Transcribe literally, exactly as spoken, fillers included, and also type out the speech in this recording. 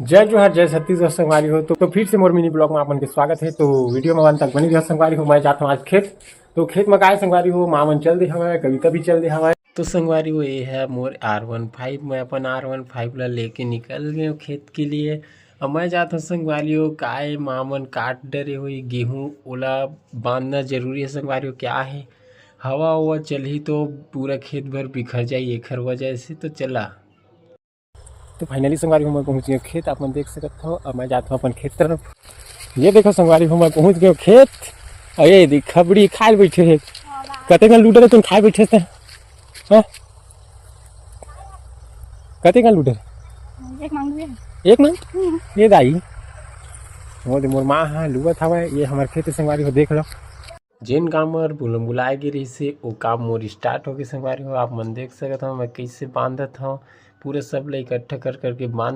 जय जोहार, जय छत्तीसगढ़ संगवारी हो। तो, तो फिर से मोर mini vlog में आप मन के स्वागत है। तो video में अंत तक बने रहो संगवारी हो। मैं जात हूँ आज खेत। तो खेत में काय संगवारी हो, माँ मन चल दे हवय, कविता भी चल दे हवय। तो संगवारी हो, ये है मोर R one five। मैं अपन R one five ला लेके निकल गए हूँ खेत के लिए। अब मैं जात हूँ संगवारी हो, काय माँ मन काट डरे हो ये गेहूँ, ओला बांधना जरूरी है संगवारी हो। क्या है, हवा उवा चलही तो पूरा खेत भर बिखर जाही, एखर वजह से। तो चला। तो finally संगवारी हो, मैं पहुंच गया खेत, आप मन देख सकत हो। अब मैं जात हूँ अपन खेत तरफ। ये देखो संगवारी हो, मैं पहुंच गया खेत। और ये देख, खबड़ी खाए बैठे है। कते कन लूटे तुम खाए बैठे थे? हाँ? कते कन लूटे? एक मांग लिए। एक मांग? हम्म। ये दाई। वो दे मोर माँ है, लुआ था। ये हमारे खेत संगवारी हो, देख लो। जेन काम बर बुल-, बुलाए गे रहिस हे, वो काम मोर start हो गे संगवारी हो। आप मन देख सकत हो, मैं कैसे बांधत हव, पूरा सब ला इकट्ठा कर करके बांध